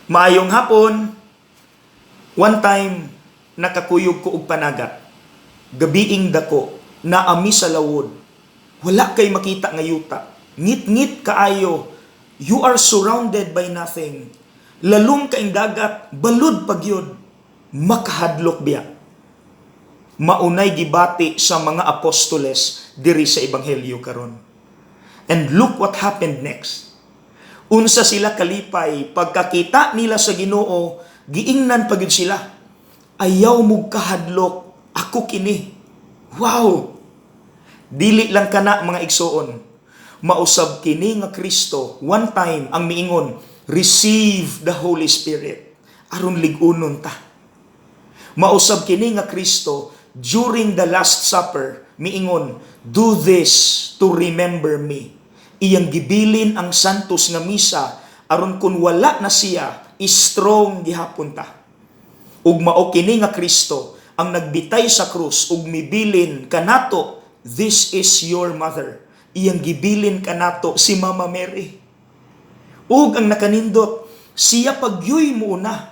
Maayong hapon. One time, nakakuyog ko og panagat. Gabiing dako, naami sa lawod. Wala kay makita nga yuta. Ngit-ngit kaayo. You are surrounded by nothing. Lalom kaing dagat, balud pagyud. Makahadlok biya? Maunay gibati sa mga apostoles diri sa ebanghelyo karon. And look what happened next. Unsa sila kalipay pagkakita nila sa Ginoo, giingnan pa gyud sila. "Ayaw mo kahadlok, ako kini." Wow! Dili lang kana, mga igsoon. Mausab kini nga Kristo one time ang miingon, "Receive the Holy Spirit," aron lig-unon ta. Mausab kini nga Kristo during the Last Supper miingon, "Do this to remember me." Iyang gibilin ang Santos nga Misa aron kun wala na siya, strong gihapon ta. Ug mao kini nga Kristo ang nagbitay sa krus ug mibilin kanato, "This is your mother." Iyang gibilin kanato si Mama Mary. Ug ang nakanindot, siya pagyuy muuna.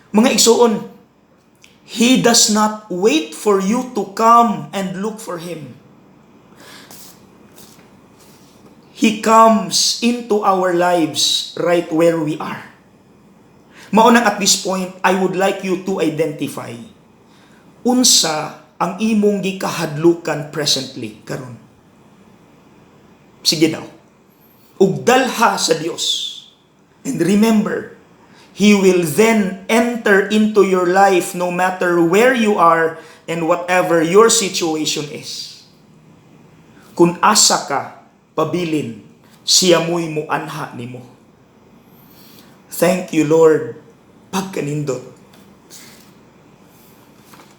Mga igsoon, He does not wait for you to come and look for Him. He comes into our lives right where we are. Maunang at this point, I would like you to identify unsa ang imong gikahadlukan presently karon. Sige daw. Ug dalha sa Dios. And remember, He will then enter into your life no matter where you are and whatever your situation is. Kung asa ka pabilin, siya mo'y muanha nimo. Thank you, Lord, pagkanindot.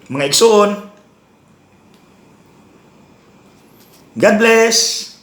Mga igsoon, God bless!